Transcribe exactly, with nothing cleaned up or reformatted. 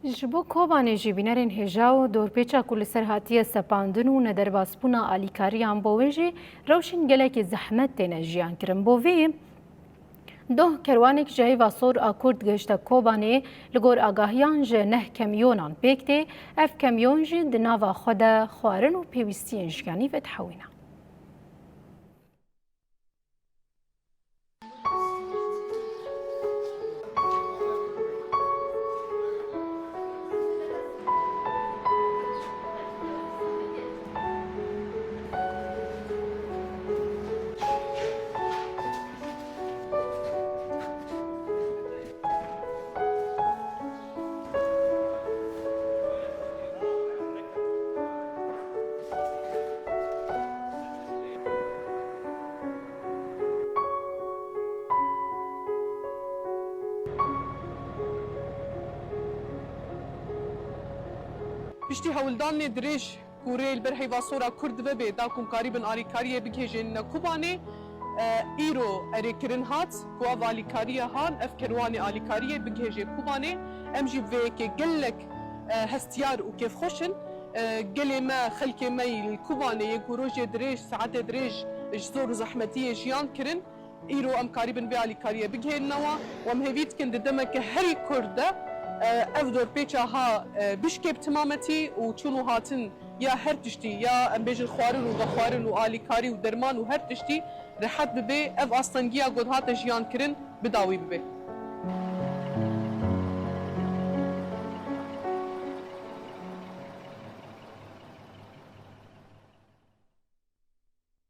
Ji bo Kobanê jî bînerên hêja û dorpêça ku li ser hatiye sepandin û nederbasbûna alîkariyan bo wê jî rewşên gelekî zehmet têne jiyan kirin. Bo vê doh kerwanek ji heyva sor a Kurd gihişte Kobanê, li gor agahiyan ji neh kemyonan pêk tê. Ev kemyon jî di nava xwe de xwarin û pêwîstiyên jiyanî vedihewîne. Piştî hewldanê dirêj ku rê li ber heyva sora Kurd dibe bê, da ku em karîbin alîkariyê bigihêjênine Kubanê, e, îro erê kirin hat ku ev alîkariye han, ev kerwanê alîkariyê bigihêje Kubanê. Em jî vê yekê gelek, e, hestiyar û kêfxweş in. E, gelê me, xelkê me yî li Kubanê yê ku rojê dirêj, saetê dirêj ji zor û zehmetiyê jiyan kirin, îro em karîbin vê alîkariyê bigihênine wan û em hêvî dikin di demeke herî kurt de, e, ev dorpêça ha, e, bişkê bi timametî û çûn û hatin ya her tiştî, ya em bêjin xwarin û vexwarin û alîkarî û derman û her tiştî rehet bibe, ev astengiya ku dihate jiyan kirin bi dawî bibe.